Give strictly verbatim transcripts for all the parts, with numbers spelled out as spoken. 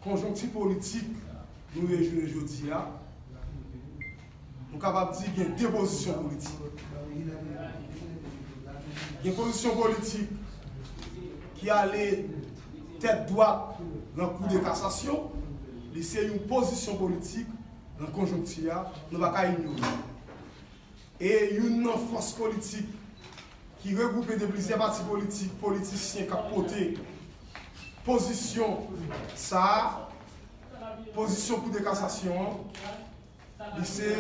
Konjonkti politik nou ye jounen jodi a, nou kapab di gen de pozisyon politik. Gen pozisyon politik ki ale tèt dwat nan Kou de Kasasyon, li se yon pozisyon politik nan konjonkti a, nou pa ka inyore. E youn nan fòs politik ki regwoupe de plizyè pati politik, politisyen k ap pote pozisyon sa a, pozisyon Kou de Kasasyon an, li se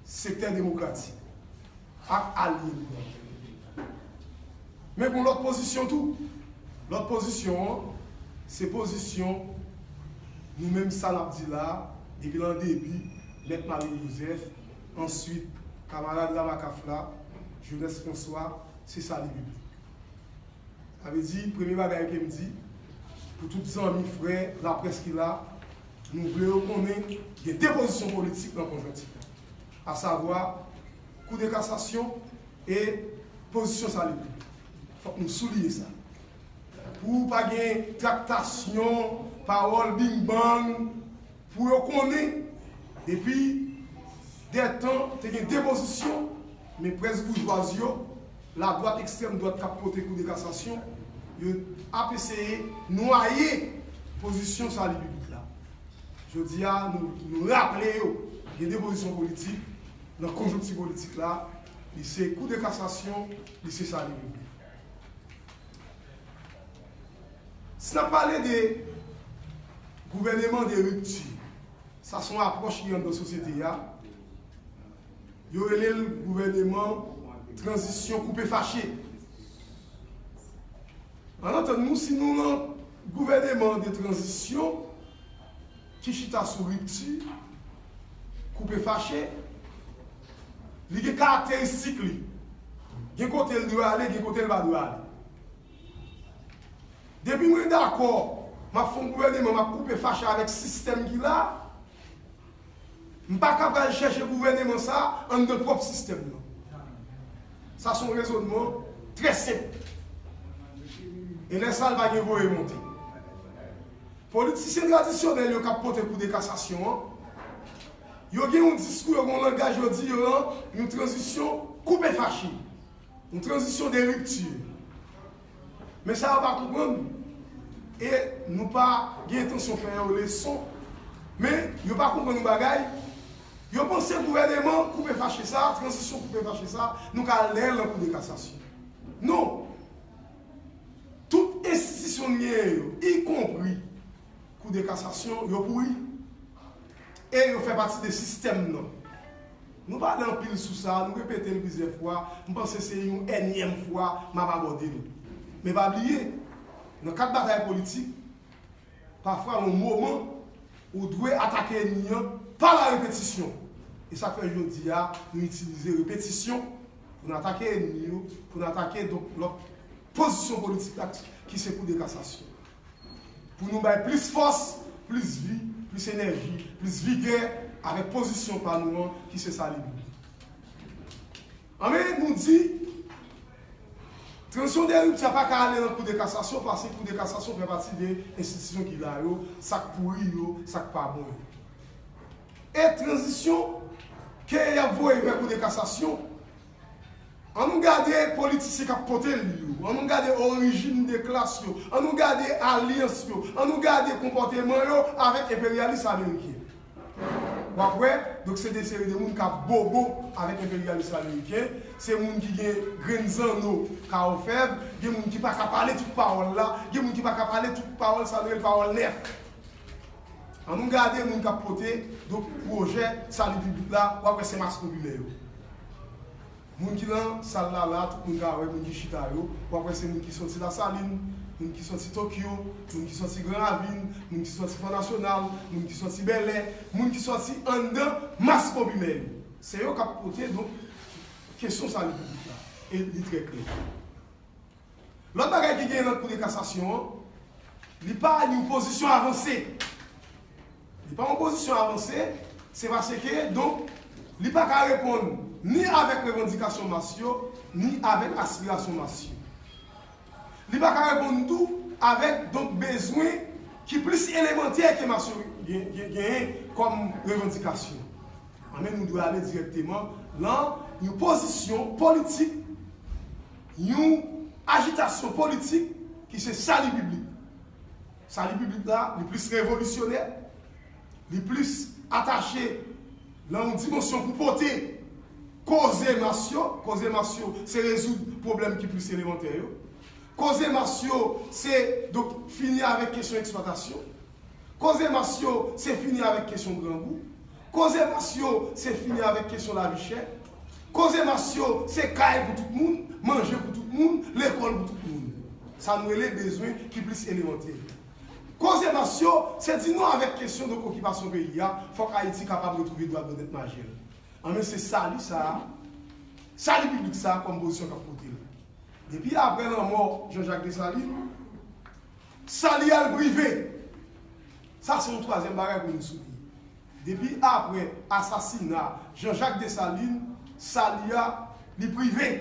sektè demokratik ak alye li yo. Men gon lòt pozisyon tou. Lòt pozisyon an, se pozisyon nou menm sa n ap di la, depi nan debi, Mèt Marie Joseph, answit, kamarad Ramakaf la, Jones François, se Sali Piblik. Sa vle di, premye bagay ke m di, pou tout zanmi, frè, laprès ki la, nou vle yo konnen gen de pozisyon politik nan konjonkti la. Asavwa, Kou de Kasasyon e pozisyon Sali Piblik. Fòk nou souliye sa. Pou pa gen traktasyon, pawòl bingbang, pou yo konnen, depi dè tan, te gen de pozisyon, men près boujwaz yo, ladwat, ekstrèm dwat k ap pote Kou de Kasasyon, yo ap eseye nwaye pozisyon Sali Piblik la. Jodi a, nou, nou raple yo, gen de pozisyon politik nan konjonkti politik la, li se Kou de Kasasyon, li se Sali Piblik. Si n ap pale de gouvèneman de ripti, sa se yon apwòch ki anndan sosyete a. Yo rele l gouvèneman tranzisyon koupe fache. Ann antann nou, si nou nan gouvèneman de tranzisyon ki chita sou ripti, koupe fache, li gen karakteristik li. Gen kote l dwe ale, gen kote l pa dwe ale. Depi mwen dakò, m ap fè yon gouvèneman, m ap koupe fache avèk sistèm ki la, m pa ka pral chèche gouvèneman sa a anndan pwòp sistèm nan. Sa se yon rezònman trè senp. E lè sa a, l pa gen voye monte. Politisyen tradisyonèl yo k ap pote Kou de Kasasyon an, yo gen yon diskou, yo gen yon langaj, yo di yo nan yon tranzisyon koupe fache, yon tranzisyon de ripti. Men sa yo pa konprann, e nou pa gen entansyon fè yo leson, men yo pa konprann yon bagay, yo panse gouvèneman koupe fache sa, tranzisyon koupe fache sa, nou ka al dèyè l nan Kou de Kasasyon. Non! Tout enstitisyon n genyen yo, ikonpri Kou de Kasasyon, yo pouri. E yo fè pati de sistèm nan. Nou pale anpil sou sa, nou repete l plizyè fwa, m panse se yon ènyèm fwa m ap abòde l. Men pa bliye, nan kad batay politik, pafwa, yon moman, ou dwe atake ènmi an pa la repetisyon. E sa k fè jodi a, nou itilize repetisyon pou n atake ènmi yo, pou n atake, donk, lòt pozisyon politik la ki se Kou de Kasasyon. Pou nou bay plis fòs, plis vi, plis enèji, plis vigè avèk pozisyon pa nou an ki se Sali Piblik. Anben, nou di, tranzisyon de ripti a pa ka ale nan Kou de Kasasyon, paske Kou de Kasasyon fè pati de enstitisyon ki la yo, sa k pouri yo, sa k pa bon yo. E tranzisyon ke y ap voye vè Kou de Kasasyon, ann nou gade politisyen k ap pote l yo, ann nou gade orijin de klas yo, ann nou gade alyans yo, ann nou gade konpòteman yo avèk enperyalis ameriken. W ap wè, donk, se de seri de moun k ap bobo avèk enperyalis ameriken. Se moun ki gen grenn zanno ka ofèv, gen moun ki pa ka pale tout pawòl la, gen moun ki pa ka pale tout pawòl, sa nou rele pawòl nèf. Ann nou gade moun k ap pote, donk, pwojè Sali Piblik la, w ap wè se mas popilè yo. Moun ki nan sal la la, tout moun ka wè moun ki chita yo. W ap wè se moun ki soti Lasalin, moun ki soti Tokyo, moun ki soti Gran Ravin, moun ki soti Fò Nasyonal, moun ki soti Bèlè, moun ki soti anndan mas popilè yo. Se yo k ap pote, donk, kesyon Sali Piblik la. E li trè klè. Lòt bagay ki genyen nan Kou de Kasasyon an, li pa yon pozisyon avanse. Li pa yon pozisyon avanse, se paske, donk, li pa ka reponn ni avèk revandikasyon mas yo, ni avèk aspirasyon mas yo. Li pa ka reponn tou avèk, donk, bezwen ki plis elemantè ke mas yo gen- gen- genyen kòm revandikasyon. Anben, nou dwe ale dirèkteman nan yon pozisyon politik, yon ajitasyon politik ki se sali piblik. Sali piblik la, li plis revolisyonè, li plis atache nan yon dimansyon pou pote koze mas yo. Koze mas yo, se rezoud pwoblèm ki plis elemantè yo. Koze mas yo, se, donk, fini avèk kesyon eksplwatasyon. Koze mas yo, se fini avèk kesyon grangou. Koze mas yo, se fini avèk kesyon lavi chè. Koze mas yo, se kay pou tout moun, manje pou tout moun, lekòl pou tout moun. Sa nou rele bezwen ki plis elemantè. Koze mas yo, se di non avèk kesyon, donk, okipasyon peyi a. Fòk Ayiti kapab retwouve dwa grandèt majè l. Anben, se sali sa a, sali piblik sa a kòm pozisyon k ap pote l. Depi apre lanmò Jean-Jacques Dessalines, sali a l prive. Sa se yon twazyèm bagay pou nou souliye. Depi apre asasina Jean-Jacques Dessalines, sali a li prive.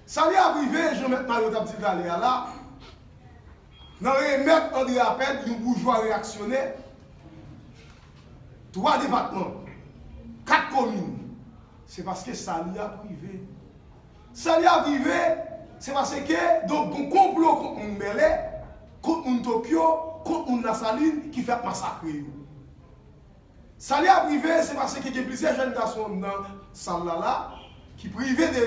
Sali a prive, jan Mèt Mario t ap di l talè a la, nan remèt André Apèd, yon boujwa reyaksyonè, twa depatman, kat komin. Se paske sali a prive. Sali a prive, se paske, donk, gon konplo kont moun Bèlè, kont moun Tokyo, kont moun Lasalin ki fè ap masakre yo. Sali a prive, se paske gen plizyè jèn gason nan sal la la ki prive de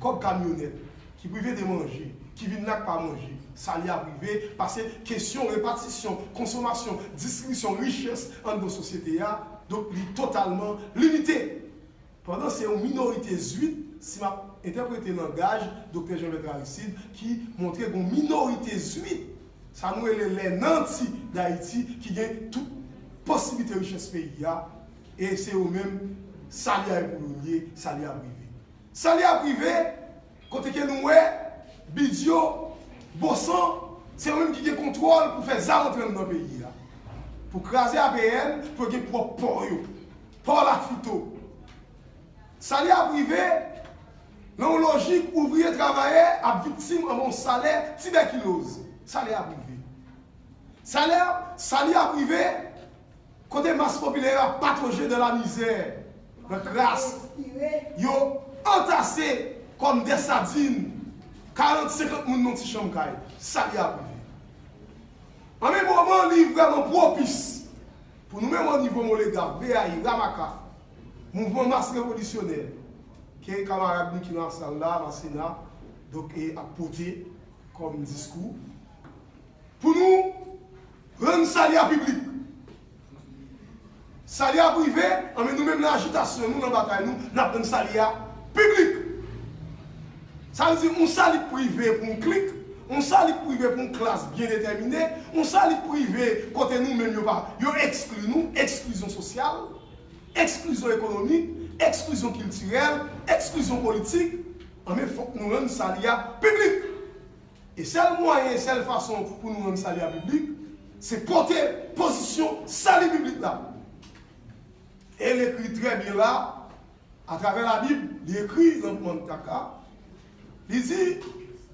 kòb kamyonèt, ki prive de manje, ki vin la k pa manje. Sali a prive, paske kesyon repatisyon, konsomasyon, distribisyon richès anndan sosyete a, donk, li totalman limite. Pandan se yon minorite zwit, si m ap entèprete langaj Doktè Jean Bertrand Aristide, ki montre gon minorite zwit, sa nou rele lè nanti Dayiti, ki gen tout posiblite richès peyi a, e se yo menm, sali a e pou yo l ye, sali a prive. Sali a prive, kote ke nou wè, Bidyo, Bosan, se yo menm ki gen kontwòl pou fè zam antre anndan peyi a. Pou kraze A P N, pou yo gen pwòp pò yo. Pò Lafito. Sali a prive, nan yon lojik ouvriye travayè ap viktim anba yon salè tibèkiloz. Sali a prive. Sali a, sali a prive, kote mas popilè yo ap patoje dans la misère, dans la crasse. Yo antase kòm des sardines, karant, senkant moun nan ti chanm kay. Sali a prive. An menm moman, li vrèman pwopis pou nou menm o nivo Molegaf, B A I, Ramakaf, mouvman mas revolisyonè, ke kamarad nou ki nan sal la, Masena, donk, e ap pote kòm diskou, pou nou rann sali a piblik. Sali a prive, anben nou menm nan ajitasyon nou, nan batay nou, n ap rann sali a piblik. Sa vle di, yon sali k prive pou yon klik, yon sali k prive pou yon klas byen detèmine, yon sali k prive kote nou menm yo pa, yo ekskli nou, eksklizyon sosyal, eksklizyon ekonomik, eksklizyon kiltirèl, eksklizyon politik, anben fòk nou rann sali a piblik. E sèl mwayen, sèl fason pou nou rann sali a piblik, se pote pozisyon sali piblik la. E l ekri trè byen la, atravè Labib, li ekri nan Mòn Kaka, li di,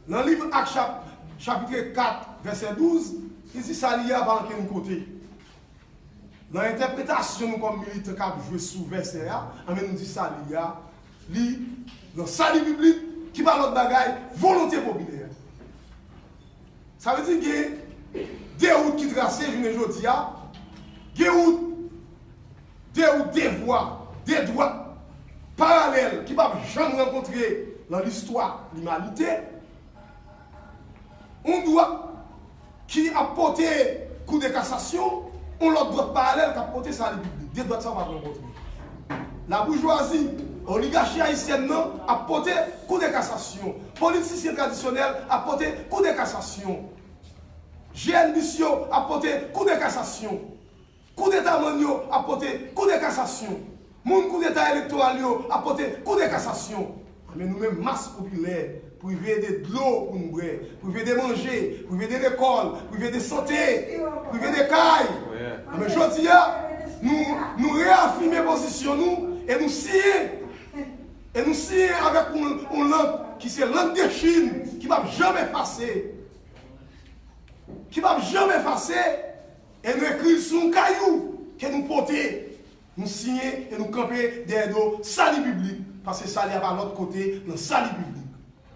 nan liv Ak chap, chapitre kat, vèsè douz, li di sali a pa ankenn kote. Nan entèpretasyon nou kòm militan k ap jwe sou vèsè a, anben nou di sali a, li nan sali piblik ki pa lòt bagay, volonte popilè. Sa vle di gen de wout ki trase jounen jodi a, gen wout, de wout, de vwa, de dwat paralèl ki p ap janm rankontre nan listwa limanite. Yon dwat ki ap pote kou de kasasyon, yon lòt dwat paralèl k ap pote sali piblik. De dwat sa yo p ap rankontre. Laboujwazi, oligachi ayisyèn nan ap pote kou de kasasyon. Politisyen tradisyonèl ap pote kou de kasasyon. G N B C yo ap pote kou de kasasyon. Koudeta mòn yo ap pote kou de kasasyon. Moun koudeta elektoral yo ap pote kou de kasasyon. Men nou menm mas popilè, prive de dlo pou n bwè, prive de manje, prive de lekòl, prive de sante, prive de kay. Men jodi a, nou, nou reyafime pozisyon nou e nou siyen. E nou siyen avèk yon, yon lang ki se lang de Chin, ki p ap janm efase. ki p ap janm efase, e nou ekri l sou yon kayou ke nou pote, nou siyen e nou kanpe dèyè do sali biblik, paske sali a pa lòt kote nan sali biblik.